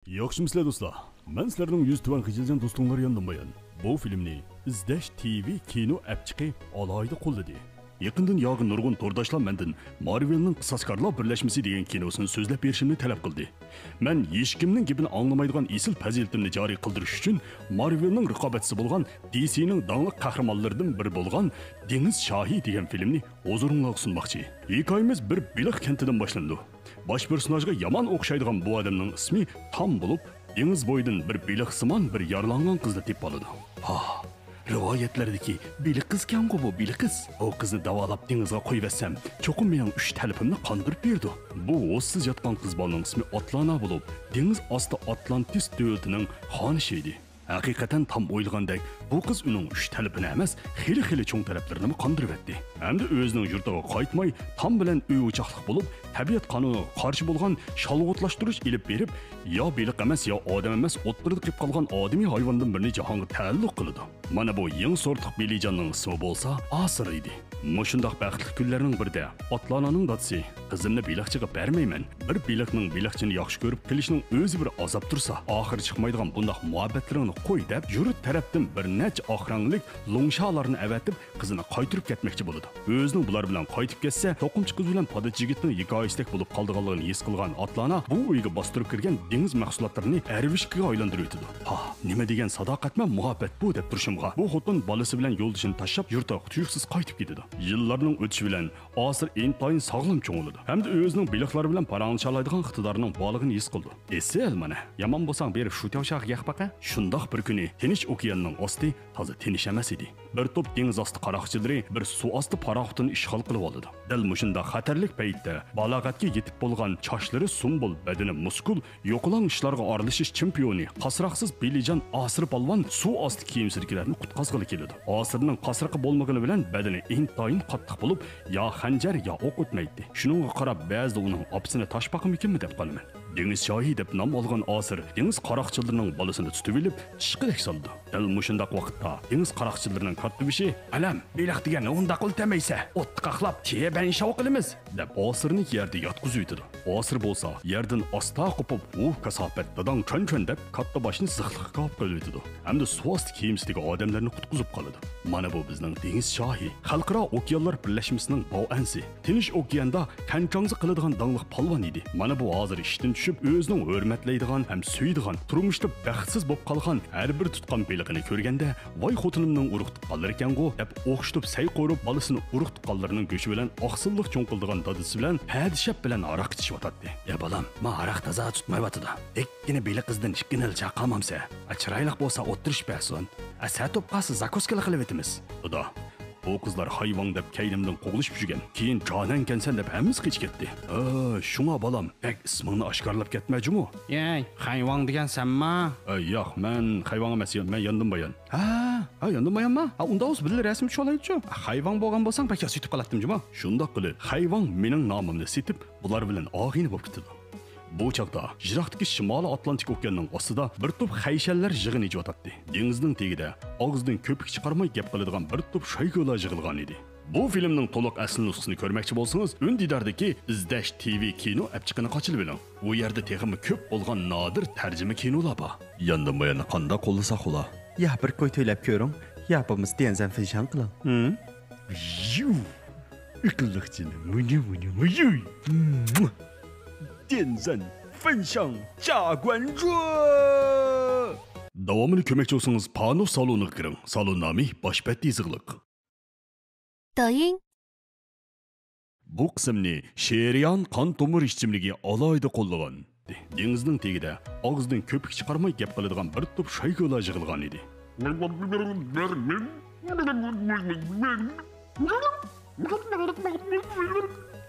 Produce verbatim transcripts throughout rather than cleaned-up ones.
ياخشىمۇسىلەر دوستلار؟ مەن سىلەرنىڭ يۈزى تۆۋەن غىجىلجان دوستۇڭلار ياندىن بايان. بۇ فىلىمنى ئىزدەش تىۋى كىنو ئەپچىقى ئالاھىدە قوللىدى. يېقىندىن ياغى نۇرغۇن تورداشلار مەندىن مارۋېلنىڭ قىساسكارلار بىرلەشمىسى دېگەن كىنوسىنى سۆزلەپ بېرىشىمنى تەلەپ قىلدى. مەن ھېچكىمنىڭ گېپىنى ئاڭلىمايدىغان ئېسىل پەزىلىتىمنى جارى قىلدۇرۇش ئۈچۈن مارۋېلنىڭ رىقابەتچىسى بولغان دىسىنىڭ داڭلىق قەھرىمانلىرىدىن بىرى بولغان دېڭىز شاھى دېگەن فىلىمنى ھۇزۇرۇڭلارغا سۇنماقچى. ھېكايىمىز بىر بېلىق كەنتىدىن باشلىنىدۇ. باش پېرسوناژغا يامان ئوخشايدىغان بۇ ئادەمنىڭ ئىسمى تام بولۇپ، دېڭىز بويىدىن بىر بېلىقسىمان بىر يارىلانغان قىزنى تېپىپ ئالىدۇ. ھا، رىۋايەتلەردىكى بېلىق قىزكەنغۇ بۇ بېلىق قىز. ئۇ قىزنى داۋالاپ دېڭىزغا قويۇۋەتسەم، چوقۇم مېنىڭ ئۈچ تەلىپىمنى قاندۇرۇپ بېرىدۇ. بۇ ھوشسىز ياتقان قىز بالىنىڭ ئىسمى ئاتلانا بولۇپ، دېڭىز ئاستى ئاتلانتىس دۆلىتىنىڭ خانىشى ئىدى. ھەقىقەتەن تام ئويلىغاندەك، بۇ قىز ئۇنىڭ ئۈچ تەلىپىنى ئەمەس، خېلى-خېلى چوڭ تەلەپلىرىنىمۇ قاندۇرۇۋەتتى. ئەمدى ئۆزىنىڭ يۇرتىغا قايتماي، تام بىلەن ئۆي-ئوچاقلىق بولۇپ، تەبىئەت قانۇنىغا قارشى بولغان شالۋۇتلاشتۇرۇش ئېلىپ بېرىپ، يا بېلىق ئەمەس، يا ئادەم ئەمەس، ئوتتۇرىدا قېلىپ قالغان ئادىمىي ھايۋاندىن بىرىنى جاھانغا تەئەللۇق قىلىدۇ. مانا بۇ يېڭى سورتلۇق بېلىجاننىڭ ئىسمى بولسا ئاسىر ئىدى. مۇشۇنداق بەختلىك كۈنلەرنىڭ بىرىدە ئاتلانانىڭ دادىسى، «قىزىمنى بېلىقچىغا بەرمەيمەن. بىر بېلىقنىڭ بېلىقچىنى ياخشى كۆرۈپ قېلىشنىڭ ئۆزى بىر ئازاب تۇرسا، ئاخىرى چىقمايدىغان بۇنداق مۇھەببەتلىرىڭنى قوي» دەپ، يۇرت تەرەپتىن بىر نەچچە ئاق رەڭلىك لۇڭشالارنى ئەۋەتىپ، قىزىنى قايتۇرۇپ كەتمەكچى بولىدۇ. ئۆزىنىڭ بۇلار بىلەن قايتىپ كەتسە، توقۇمىچى قىز بىلەن پادىچى يىگىتنىڭ ھېكايىسىدەك بولۇپ قالىدىغانلىقىنى ھېس قىلغان ئاتلانا بۇ ئۆيگە باستۇرۇپ كىرگەن دېڭىز مەھسۇلاتلىرىنى ئەرۋىشكىگە ئايلاندۇرۇۋېتىدۇ. ھا، نېمە دېگەن ساداقەتمەن مۇھەببەت بۇ دەپ تۇرۇشۇمغا، بۇ خوتۇن بالىسى بىلەن يولدىشىنى تاشلاپ، يۇرتىغا تۇيۇقسىز قايتىپ كېتىدۇ. يىللارنىڭ ئۆتۈشى بىلەن ئاسىر ئىنتايىن ساغلام چوڭىيىدۇ ھەمدە ئۆزىنىڭ بېلىقلار بىلەن پاراڭلىشالايدىغان ئىقتىدارىنىڭ بارلىقىنى ھېس قىلىدۇ. ئېسىل مانا، يامان بولساڭ بېرىپ شۇ تياۋشاغا ياق باقە. شۇنداق بىر كۈنى تىنچ ئوكياننىڭ ئاستى تازا تىنچ ئەمەس ئىدى. بىر توپ دېڭىز ئاستى قاراقچىلىرى بىر سۇ ئاستى پاراخوتىنى ئىشغال قىلىۋالىدۇ. دەل مۇشۇنداق خەتەرلىك پەيتتە بالاغەتكە يېتىپ بولغان چاچلىرى سۇمبۇل، بەدىنى مۇسكۇل، يوقىلاڭ ئىشلارغا ئارىلىشىش چېمپىيونى، قاسراقسىز بېلىجان ئاسىر پالۋان سۇ ئاستى كېمىسىدىكىلەرنى قۇتقازغىلى كېلىدۇ. ئاسىرنىڭ قاسرىقى بولمىغىنى بىلەن بەدىنى ئىنتايىن قاتتىق بولۇپ، يا خەنجەر، يا ئوق ئۆتمەيتتى. شۇنىڭغا قاراپ، بەزىدە ئۇنىڭ ئاپىسىنى تاشپاقىمىكىنمۇ دەپ قالىمەن. دېڭىز شاھى دەپ نام ئالغان ئاسىر دېڭىز قاراقچىلىرىنىڭ بالىسىنى تۇتۇۋېلىپ، چىشقىدەك سالىدۇ. دەل مۇشۇنداق ۋاقىتتا دېڭىز قاراقچىلىرىنىڭ كاتتىبېشى، «ئەلەم، بېلىق دېگەننى ئۇنداق ئىلتەمەيسە، ئوتتا قاقلاپ، تىيە بەنشاۋ قىلىمىز» دەپ، ئاسىرنى يەردە ياتقۇزۇۋېتىدۇ. ئاسىر بولسا يەردىن ئاستا قوپۇپ، ھۇ كاساپەت، داداڭ چۆن-چۆن دەپ، كاتتا باشنى زىخلىققا كاۋاپ قىلىۋېتىدۇ ھەمدە سۇ ئاستى كېمىسىدىكى ئادەملەرنى قۇتقۇزۇپ قالىدۇ. مانا بۇ بىزنىڭ دېڭىز شاھى، خەلقئارا ئوكيانلار بىرلەشمىسىنىڭ باۋئەنسى. تىنچ ئوكياندا كەنچاڭزا قىلىدىغان داڭلىق پالۋان ئىدى. مانا بۇ ھازىر ئىشتىن چۈشۈپ، ئۆزىنىڭ ھۆرمەتلەيدىغان ھەم سۆيىدىغان، تۇرمۇشتا بەختسىز بولۇپ قالغان ھەر بىر تۇتقان بېلىقىنى كۆرگەندە، ۋاي خوتۇنۇمنىڭ ئۇرۇق تۇغقانلىرىكەنغۇ دەپ ئوخشىتىپ سەي قورۇپ، بالىسىنى ئۇرۇق تۇغقانلىرىنىڭ گۆشى بىلەن ئاقسىللىق چوڭ قىلىدىغان دادىسى بىلەن پەدىشەپ بىلەن ھاراق ئىچىشىۋاتاتتى. يا بالام، ما ھاراق تازا تۇتمايۋاتىدۇ. دەككىنە بېلىق قىزدىن ئىككى نىل چاقامامسە. ئا، چىرايلىق بولسا ئوتتۇرىشىپ بەرسۇن. ئا، سەتوپ قالسا زاكۇسكىلا قىلىۋېتىمىز. دادا، بۇ قىزلار خەيۋاڭ دەپ كەينىمدىن قوغلىشىپ يۈرگەن. كېيىن جانەنكەنسەن دەپ ھەممىسى قېچىپ كەتتى. ھە، شۇڭا بالام، بەك ئىسمىڭنى ئاشكارىلاپ كەتمە جۇمۇ. يەي، خەيۋاڭ دېگەن سەنما؟ ئە، ياق، مەن خەيۋاڭ ئەمەس، مەن ياندىن بايان. ھە، ھە، ياندىن بايانما؟ ھە، ئۇنداق بولسا بىللە رەسىم چۈشۈۋالايلىچۇ. خەيۋاڭ بولغان بولساڭ بەك ياسىيىتىپ قالاتتىم جۇمۇ. شۇنداق قىلىپ، خەيۋاڭ مېنىڭ نامىمنى سېتىپ، بۇلار بىلەن ئاغىنە بولۇپ كېتىدۇ. بۇ چاغدا يىراقتىكى شىمالىي ئاتلانتىك ئوكياننىڭ ئاستىدا بىر توپ خەيشەنلەر يىغىنى ئېچىۋاتاتتى. دېڭىزنىڭ تېگىدە ئاغزىدىن كۆپۈك چىقارماي گەپ قىلىدىغان بىر توپ شايگۇلار يىغىلغانىدى. بۇ فىلىمنىڭ تولۇق ئەسلى نۇسخىسىنى كۆرمەكچى بولسىڭىز، ئۈندىداردىكى ئىزدەش تىۋى كىنو ئەپچىقىنى قاچىلىۋېلىڭ. ئۇ يەردە تېخىمۇ كۆپ بولغان نادىر تەرجىمە كىنولار بار. ياندىن باياننى قانداق قوللىساق بولا؟ يا بىر كوي تۆلەپ كۆرۈڭ، يا بولمىسا ديەنزەن فېنشاڭ قىلىڭ. ھىم؟ ۋىيۇ! ئېقىللىق جېنىم، ۋىيۇ، ۋىيۇ، ۋىيۇ! ديەنزەن فېنشاڭ جاگۇەنجۇ! داۋامىنى كۆرمەكچى بولسىڭىز، پانۇس سالونىغا كىرىڭ. سالون نامى باش بەتتە يېزىقلىق. 抖音 بۇ قىسىمنى شېرىيان قان تومۇر ئىچىملىكى ئالاھىدە قوللىغان. دېڭىزنىڭ تېگىدە ئاغزىدىن كۆپۈك چىقارماي گەپ قىلىدىغان بىر توپ شايگۇلار يىغىلغانىدى.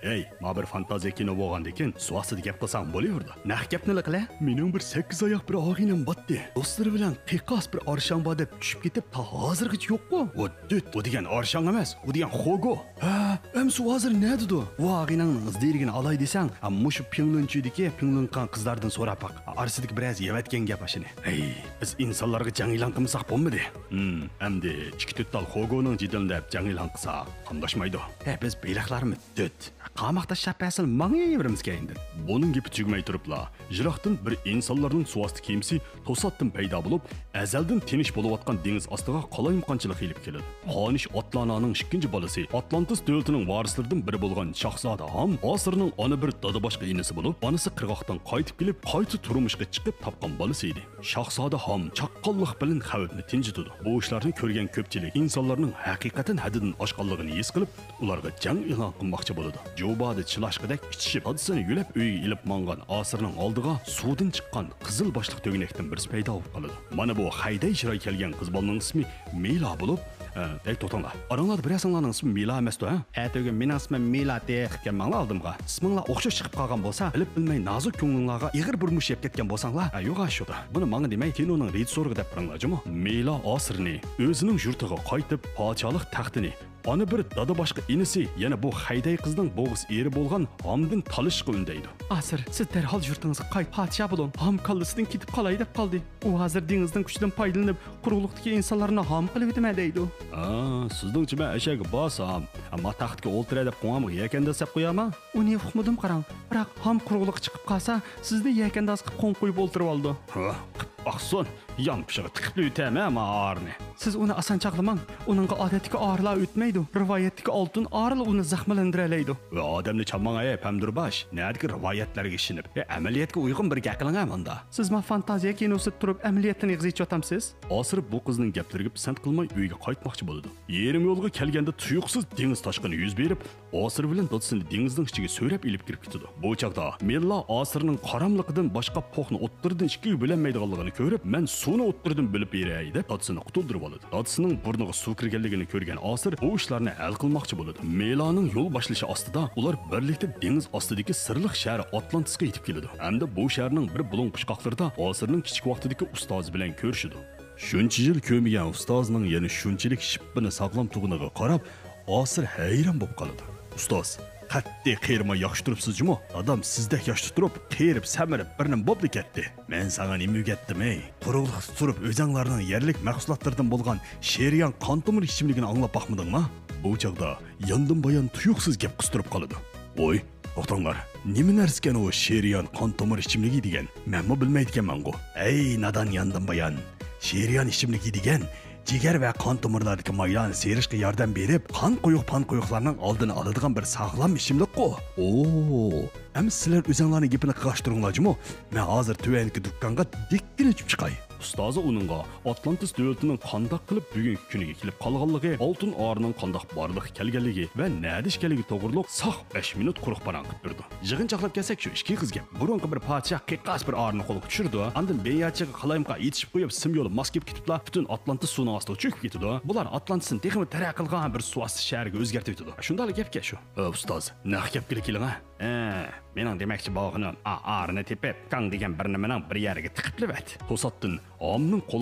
ھەي، ما بىر فانتازىيە كىنو بولغاندىكىن، سۇ ئاستىدا گەپ قىلساڭ بولۇۋېرىدۇ. نەق گەپنىلا قىلە. مېنىڭ بىر سەككىز ئاياق بىر ئاغىنەم باتتى. دوستلىرى بىلەن قىيقاس بىر ئارشاڭ بار دەپ چۈشۈپ كېتىپ، تا ھازىرغىچە يوققۇ. ۋا دۆت، ئۇ دېگەن ئارشاڭ ئەمەس، ئۇ دېگەن خوگو. ھە، ئەمسە ئۇ ھازىر نەدىدۇ؟ ۋا ئاغىنەڭنىڭ ئىز دېرىكىنى ئالاي دېسەڭ، ھە، مۇشۇ پىڭلۇنچۈدىكى پىڭلۇنقاڭ قىزلاردىن سوراپ باق. ئارىسىدىكى بىرەرسى يەۋەتكەن گەپ ئاشۇنى. ھەي، بىز ئىنسانلارغا جەڭ ئېلان قىلمىساق بولمىدى. ھىم، ئەمدى ئىككى تۆت تال خوگونىڭ جېدىلىنى دەپ جەڭ ئېلان قىلساق قاملاشمايدۇ. ھە، بىز بېلىقلارمۇ دۆت. قاماق تاشلاپ بەرسىلا ماڭىۋېرىمىز كەينىدىن. بۇنىڭ گېپى تۈگىمەي تۇرۇپلا، يىراقتىن بىر ئىنسانلارنىڭ سۇۋاستى كېمىسى توساتتىن پەيدا بولۇپ، ئەزەلدىن تېنىش بولۇۋاتقان دېڭىز ئاستىغا قالايمىقانچىلىق ئېلىپ كېلىدۇ. خانىش ئاتلانانىڭ ئىككىنچى بالىسى، ئاتلانتىس دۆلىتىنىڭ ۋارىسلىرىدىن بىرى بولغان شاھزادە ھام ئاسىرنىڭ ئانا بىر دادا باشقا ئىنىسى بولۇپ، ئانىسى قىرغاقتىن قايتىپ كېلىپ، قايتا تۇرمۇشقا چىقىپ تاپقان بالىسى ئىدى. شاھزادە ھام چاققانلىق بىلەن خەۋپنى تىنجىتىدۇ. بۇ ئىشلارنى كۆرگەن كۆپچىلىك ئىنسانلارنىڭ ھەقىقەتەن ھەددىدىن ئاشقانلىقىنى ھېس قىلىپ، ئۇلارغا جەڭ ئېلان قىلماقچى بولىدۇ. جۇبادى چىلاشقىدەك ئىچىشىپ، دادىسىنى يۆلەپ ئۆيىگە ئېلىپ ماڭغان ئاسىرنىڭ ئالدىغا سۇدىن چىققان قىزىل باشلىق تۆگىنەكتىن بىرسى پەيدا بولۇپ قالىدۇ. مانا بۇ خەيدەي چىراي كەلگەن قىز بالىنىڭ ئىسمى مىلا بولۇپ، ئە، ئەي، توختاڭلار. ئاراڭلاردا بىرەرسىڭلارنىڭ ئىسمى مىلا ئەمەستۇ، ھە؟ ئەتىگۈن مېنىڭ ئىسمىم مىلا دەپ كەلمەڭلار ئالدىمغا. ئىسمىڭلار ئوخشاش چىقىپ قالغان بولسا، بىلىپ بىلمەي نازۇك كۆڭلۈڭلارغا ئېغىر بىر مۇش يەپ كەتكەن بولساڭلار، ئە، يوق، ئاشۇ. بۇنى ماڭا دېمەي، كىنونىڭ رېژىسسورىغا دەپ بېرىڭلار جۇمۇ. مىلا ئاسىرنى ئۆزىنىڭ يۇرتىغا قايتىپ، پادىشاھلىق تەختىنى، ئانا بىر دادا باشقا ئىنىسى، يەنە بۇ خەيدەي قىزنىڭ بوغۇز ئېرى بولغان ھامدىن تالىشىشقا ئۈندەيدۇ. ئاسىر، سىز دەرھال يۇرتىڭىزغا قايت، پادىشاھ بولۇڭ. ھام كاللىسىدىن كېتىپ قالاي دەپ قالدى. ئۇ ھازىر دېڭىزنىڭ كۈچىدىن پايدىلىنىپ، قۇرۇقلۇقتىكى ئىنسانلارنى ھام قىلىۋېتىمەن دەيدۇ. ھا، سىزنىڭچە مەن ئەشەگە بارسام، ئەمما تەختكە ئولتۇراي دەپ قوڭامغا يەكەنداز سەپ قويامەن؟ ئۇنى ئۇقمىدىم قاراڭ. بىراق ھام قۇرۇقلۇققا چىقىپ قالسا، سىزنى يەكەنداز قىلىپ قوڭ قويۇپ ئولتۇرۇۋالىدۇ. ھا، قىپ باقسۇن، يانپۇشىغا تىقىپلا ئۆتەمەن مەن ئارىنى. سىز ئۇنى ئاسان چاغلىماڭ. ئۇنىڭغا ئادەتتىكى ئارىلار ئۆتمەيدۇ. رىۋايەتتىكى ئالتۇن ئارىلا ئۇنى زەخىملەندۈرەلەيدۇ. ۋە ئادەمنى چالماڭ، ئەي پەمدۇرباش. نەدىكى رىۋايەتلەرگە ئىشىنىپ، ئەمەلىيەتكە ئۇيغۇن بىر گەپ قىلىڭ ھە مۇندا. سىز ما فانتازىيە كىنوسىدا تۇرۇپ ئەمەلىيەتتىن ئېغىز ئېچىۋاتامسىز؟ ئاسىر بۇ قىزنىڭ گەپلىرىگە پىسەنت قىلماي ئۆيىگە قايتماقچى بولىدۇ. يېرىم يولغا كەلگەندە تۇيۇقسىز دېڭىز تاشقىنى يۈز بېرىپ، ئاسىر بىلەن دادىسىنى دېڭىزنىڭ ئىچىگە سۆرەپ ئېلىپ كىرىپ كېتىدۇ. بۇ چاغدا مىللا ئاسىرنىڭ قاراملىقىدىن باشقا پوقنى ئوتتۇرىدىن ئىككىگە بۆلەلمەيدىغانلىقىنى كۆرۈپ، مەن سۇنى ئوتتۇرىدىن بۆلۈپ بېرەي دەپ دادىسىنى قۇتۇلدۇرۇۋالىدۇ. دادىسىنىڭ بۇرنىغا سۇ كىرگەنلىكىنى كۆرگەن ئاسىر بۇ ئىشلارنى ھەل قىلماقچى بولىدۇ. مىلانىڭ يول باشلىشى ئاستىدا ئۇلار بىرلىكتە دېڭىز ئاستىدىكى سىرلىق شەھەر ئاتلانتىسقا يېتىپ كېلىدۇ ھەمدە بۇ شەھەرنىڭ بىر بۇلۇڭ پۇچقاقلىرىدا ئاسىرنىڭ كىچىك ۋاقتىدىكى ئۇستازى بىلەن كۆرۈشىدۇ. شۇنچە يىل كۆرمىگەن ئۇستازىنىڭ يەنە شۇنچىلىك شىپپىنى ساغلام تۇرغىنىغا قاراپ، ئاسىر ھەيران بولۇپ قالىدۇ. ئۇستاز، قەتئىي قېرىماي ياخشى تۇرۇپسىز جۇمۇ؟ دادام سىزدەك ياشتا تۇرۇپ، قېرىپ، سەمرىپ، بىر نېمە بولۇپلا كەتتى. مەن ساڭا نېمە ئۆگەتتىم، ھەي؟ قۇرۇقلۇقتا تۇرۇپ، ئۆزەڭلارنىڭ يەرلىك مەھسۇلاتلىرىدىن بولغان شېرىيان قان تومۇر ئىچىملىكىنى ئاڭلاپ باقمىدىڭما؟ بۇ چاغدا ياندىن بايان تۇيۇقسىز گەپ قىستۇرۇپ قالىدۇ. ۋوي، توختاڭلار، نېمە نەرسىكەن ئۇ شېرىيان قان تومۇر ئىچىملىكى دېگەن؟ مەنمۇ بىلمەيدىكەنمەنغۇ. ئەي، نادان ياندىن بايان! شېرىيان ئىچىملىكى دېگەن جىگەر ۋە قان تومۇرلاردىكى مايلارنى سىيرىشقا ياردەم بېرىپ، قان قويۇق، پان قويۇقلارنىڭ ئالدىنى ئالىدىغان بىر ساغلام ئىچىملىكقۇ. ئوو، ئەمىسە سىلەر ئۆزەڭلارنىڭ گېپىنى قىغاشتۇرۇڭلار جۇمۇ. مەن ھازىر تۆۋەندىكى دۇكانغا دىككىنە ئۇچۇپ چىقاي. ئۇستازى ئۇنىڭغا ئاتلانتىس دۆلىتىنىڭ قانداق قىلىپ بۈگۈنكى كۈنىگە كېلىپ قالغانلىقى، ئالتۇن ئارىنىڭ قانداق بارلىققا كەلگەنلىكى ۋە نەدە ئىكەنلىكى توغرۇلۇق ساق بەش مىنۇت قۇرۇق پاراڭ قىلىپ بېرىدۇ. يىغىنچاقلاپ كەلسەك، شۇ ئىككى قىز گەپ. بۇرۇنقى بىر پادىشاھ قىيقاس بىر ئارىنى قولغا چۈشۈرىدۇ. ئاندىن بېياچىغا قالايمىقان ئېتىشىپ قويۇپ، سىم يولى ماس كېلىپ كېتىپلا، پۈتۈن ئاتلانتىس سۇنىڭ ئاستىغا چۆكۈپ كېتىدۇ. بۇلار ئاتلانتىسنى تېخىمۇ تەرەققىي قىلغان بىر سۇ ئاستى شەھىرىگە ئۆزگەرتىۋېتىدۇ. شۇنداقلا گەپكەن شۇ. ئە، ئۇستاز، نەق گەپكىلا كېلىڭە. ئە، مېنىڭ دېمەكچى بولغىنىم، ئا، ئارىنى تېپىپ، كاڭ دېگەن بىر نېمىنىڭ بىر يەرگە تىقىپلىۋەت. توساتتىن ئامنىڭ قولا